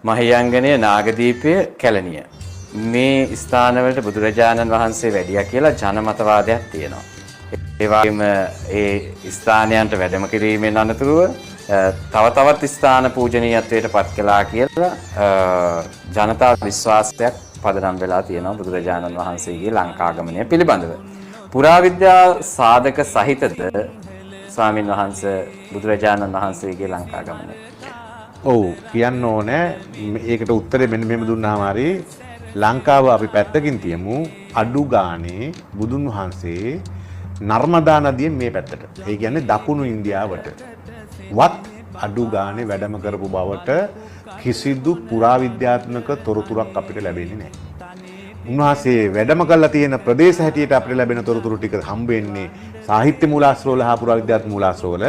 මහියංගනය, නාගදීපය, කැලණිය. මේ ස්ථානවලට බුදුරජාණන් වහන්සේ වැඩියා කියලා ජනමතවාදයක් තියෙනවා. ඒ වගේම ඒ ස්ථානයන්ට වැඩම කිරීමෙන් අනතුරුව තව තවත් ස්ථාන පූජනීයත්වයට පත් කළා කියලා ජනතා විශ්වාසයක් පදනම් වෙලා තියෙනවා බුදුරජාණන් වහන්සේගේ ලංකාගමනය පිළිබඳව. පුරාවිද්‍යා සාධක සහිතද ස්වාමින් වහන්සේ බුදුරජාණන් වහන්සේගේ ලංකාගමනය? ඔව්, කියන්න ඕනේ. ඒකට උත්තරේ මෙන්න මෙහෙම දුන්නාම හරි. ලංකාව අපි පැත්තකින් තියමු. අඩු ගානේ බුදුන් වහන්සේ නර්මදා නදියෙන් මේ පැත්තට, ඒ කියන්නේ දකුණු ඉන්දියාවට වත් අඩු ගානේ වැඩම කරපු බවට කිසිදු පුරාවිද්‍යාත්මක තොරතුරක් අපිට ලැබෙන්නේ නැහැ. උන්වහන්සේ වැඩම කරලා තියෙන ප්‍රදේශ හැටියට අපිට ලැබෙන තොරතුරු ටික හම්බ වෙන්නේ සාහිත්‍ය මූලාශ්‍රවල හා පුරාවිද්‍යාත්මක මූලාශ්‍රවල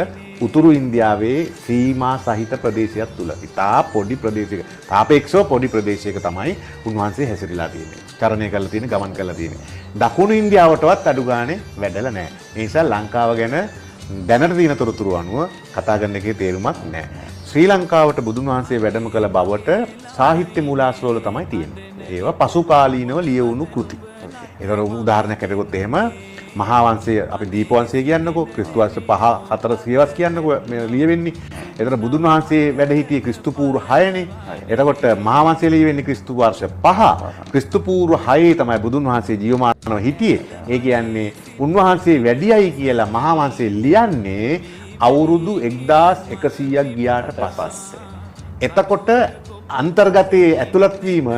උතුරු ඉන්දියාවේ සීමා සහිත ප්‍රදේශයක් තුල ඉතා පොඩි ප්‍රදේශයක, සාපේක්ෂව පොඩි ප්‍රදේශයක තමයි උන්වහන්සේ හැසිරීලා තියෙන්නේ. චරණය කරලා තියෙන්නේ, ගමන් කරලා තියෙන්නේ. දකුණු ඉන්දියාවටවත් අඩු ගානේ වැඩලා නැහැ. ඒ නිසා ලංකාව ගැන දැනට තියෙන තොරතුරු අනුව කතා කරන එකේ තේරුමක් නැහැ. ශ්‍රී ලංකාවට බුදුන් වහන්සේ වැඩම කළ බවට සාහිත්‍ය මූලාශ්‍රවල තමයි තියෙන්නේ. ඒවා පසු කාලීනව ලියවුණු කෘති. ඒතර උදාහරණයක් අරගත්තොත් එහෙම මහා වංශය, අපි දීපවංශය කියන්නකෝ, ක්‍රිස්තු වර්ෂ 5 4 සියවස් කියන්නකෝ මේ ලියවෙන්නේ. ඒතර බුදුන් වහන්සේ වැඩ හිටියේ ක්‍රිස්තු පූර්ව 6නේ. එතකොට මහා වංශය ලියවෙන්නේ ක්‍රිස්තු වර්ෂ 5. ක්‍රිස්තු පූර්ව 6 තමයි බුදුන් වහන්සේ ජීවමානව හිටියේ. ඒ කියන්නේ උන්වහන්සේ වැඩියයි කියලා මහා වංශය ලියන්නේ අවුරුදු 1100ක් ගියාට පස්සේ. එතකොට අන්තර්ගතයේ ඇතුළත් වීම,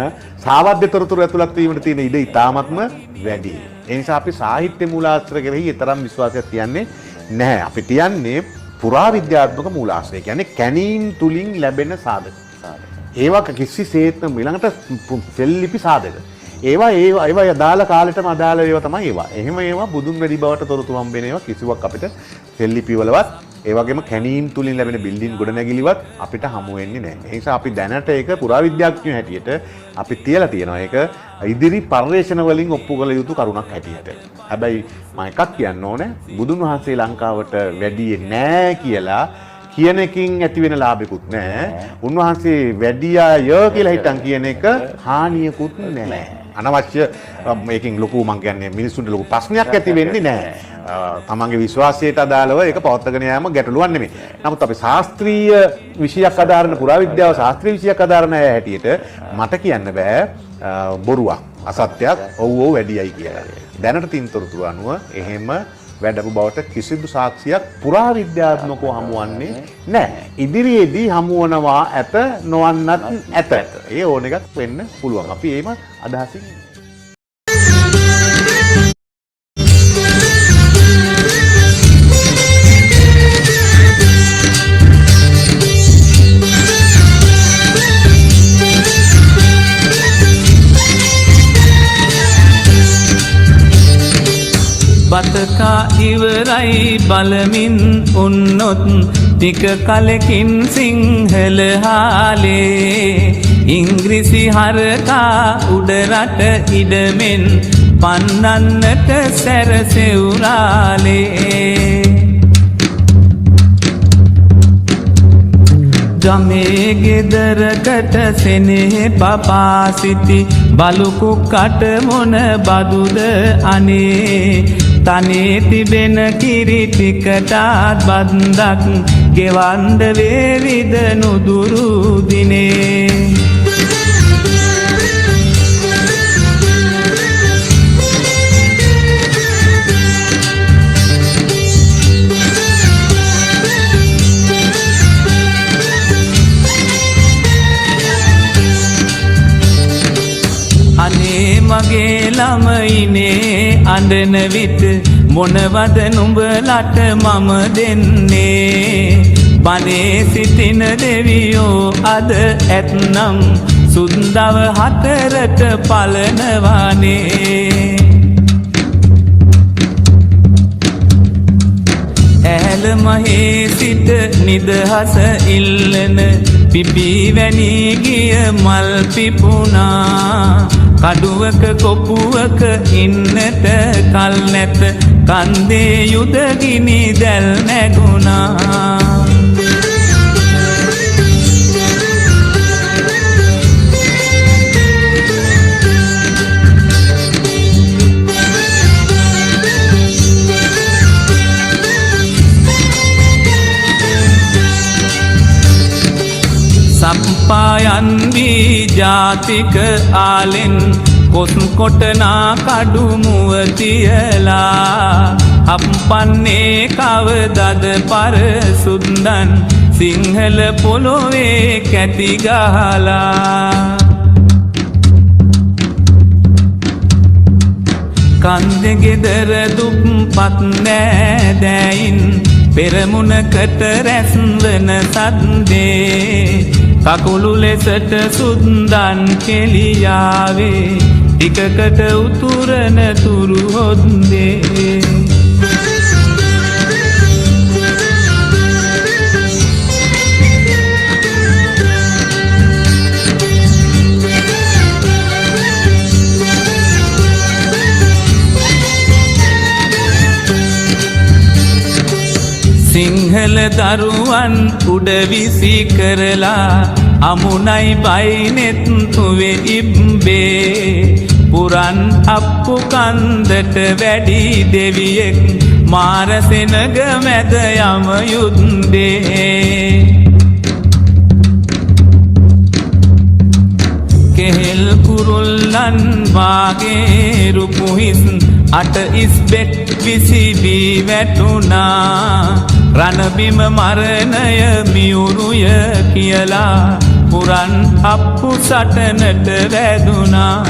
සාවද්‍ය තොරතුරු ඇතුළත් වීමට තියෙන ඉඩ ඉතාමත්ම වැඩි. ඒ නිසා අපි සාහිත්‍ය මූලාශ්‍ර කෙරෙහි තරම් විශ්වාසයක් තියන්නේ නැහැ. අපි තියන්නේ පුරාවිද්‍යාත්මක මූලාශ්‍රය. ඒ කියන්නේ කැණීම් තුලින් ලැබෙන සාධක. ඒවා කිසිසේත්ම ඊළඟට සෙල්ලිපි සාධක. ඒවා ඒවා අදාළ කාලෙටම අදාළ ඒවා තමයි ඒවා. එහෙම ඒවා බුදුන් වැඩි බවට තොරතුරු හම්බ වෙන ඒවා කිසිවක් අපිට සෙල්ලිපි වලවත්, ඒ වගේම කැණීම් තුලින් ලැබෙන බිල්ඩින් ගොඩනැගිලිවත් අපිට හමු වෙන්නේ නැහැ. ඒ නිසා අපි දැනට ඒක පුරාවිද්‍යාඥයෝ හැටියට අපි තියලා තියෙනවා. ඒක ඉදිරි පර්යේෂණ වලින් ඔප්පු කළ යුතු කරුණක් හැටියට. හැබැයි මම එකක් කියන්න ඕනේ, බුදුන් වහන්සේ ලංකාවට වැඩියේ නෑ කියලා කියන එකකින් ඇති වෙන ලාභෙකුත් නෑ. උන්වහන්සේ වැඩියාය කියලා හිතන් කියන එක හානියකුත් නෑ. අනවශ්‍ය මේකෙන් ලොකු මං කියන්නේ මිනිස්සුන්ට ලොකු ප්‍රශ්නයක් ඇති වෙන්නේ නෑ. තමන්ගේ විශ්වාසයට අදාළව ඒක පවත්වාගෙන යාම ගැටලුවක් නෙමෙයි. නමුත් අපි ශාස්ත්‍රීය විෂයක් අදාරන පුරාවිද්‍යාව ශාස්ත්‍රීය විෂයක් අදාරන අය හැටියට මට කියන්න බෑ බොරුවක්, අසත්‍යයක්, ඔව් ඔව් වැඩියයි කියලා. දැනට තියෙන තොරතුරු අනුව එහෙම වැඩපු බවට කිසිදු සාක්ෂියක් පුරාවිද්‍යාත්මකව හමුවන්නේ නැහැ. ඉදිරියේදී හමුවනවා ඇත, නොවන්නත් ඇත. ඒ ඕන එකක් වෙන්න පුළුවන්. අපි එහෙම අදහසින් බතකා ඉවරයි බලමින් උන්නොත් ටික කලකින් සිංහල හාලේ ඉංග්‍රීසි හරකා උඩරට ඉඩමෙන් පන්නන්නට සැරසෙවුරාලේ. ගමේ ගෙදරකට සෙනෙහ පපා සිටි බලුකු කට මොන බදුද අනේ, තනේ තිබෙන කිරි ටිකටත් බන්දක් ගෙවන්ඩ වේවිද නුදුරු දිනේ. අනේ මගේ ළමයිනේ අඬන විට මොනවද නුඹලට මම දෙන්නේ, බනේ සිටින දෙවියෝ අද ඇත්නම් සුන්දව හතරට පලනවානේ. ඈල මහේ සිට නිදහස ඉල්ලන පිපී වැනී ගිය මල් පිපුණා, කඩුවක කොපුවක ඉන්නට කල් නැත කන්දේ යුදගිනි දැල් නැගුණා. අත්පායන් වී ජාතික ආලෙන් කොස් කොටනා කඩු මුව තියලා හප්පන්නේ කවදද පර සුද්දන් සිංහල පොළොවේ කැටි ගහලා. කන්දෙ ගෙදර දුප්පත් නෑදෑයින් පෙරමුණකට රැස්වන සද්දේ කකුළු ලෙසට සුද්දන් කෙලියාවේ ටිකකට උතුරන තුරු හොද්දේ. සිංහල දරුවන් උඩ විසි කරලා අමුණයි බයිනෙත් තුවේ ඉබ්බේ. පුරන් අප්පු කන්දට වැඩි දෙවියෙක් මාර සෙනග මැද යම යුද්දේ. කෙහෙල් කුරුල්ලන් වාගේ රුකුහිස් අට ඉස්බෙට් විසිවී වැටුණා. රණබිම මරණය මියුරුය කියලා පුරන් අප්පු සටනට වැදුනා.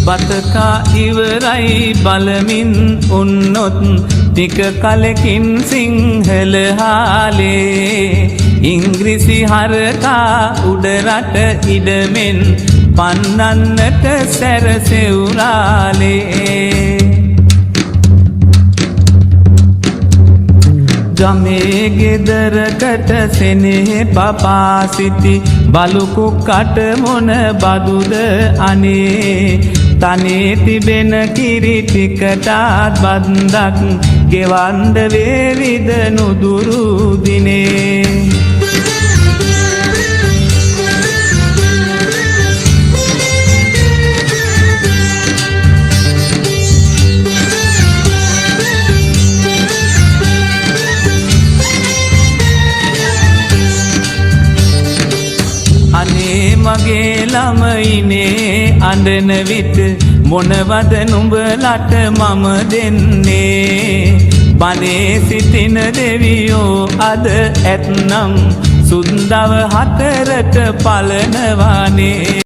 බතකා ඉවරයි බලමින් උන්නොත් ටික කලකින් සිංහල හාලේ ඉංග්‍රීසි හරකා උඩ රට ඉඩමෙන් පන්නන්නට සැරසෙවුරාලේ. ගමේ ගෙදරකට සෙනෙහෙ පපා සිටි බලුකු කට මොන බදුද අනේ. තනේ තිබෙන කිරි ටිකටත් බන්දක් ගෙවන්ඩ වේවිද නුදුරු දිනේ. අනේ මගේ ළමයිනේ අඬන විට මොනවද නුඹලට මම දෙන්නේ. බනේ සිටින දෙවියෝ අද ඇත්නම් සුද්දව හතරට පලනවානේ.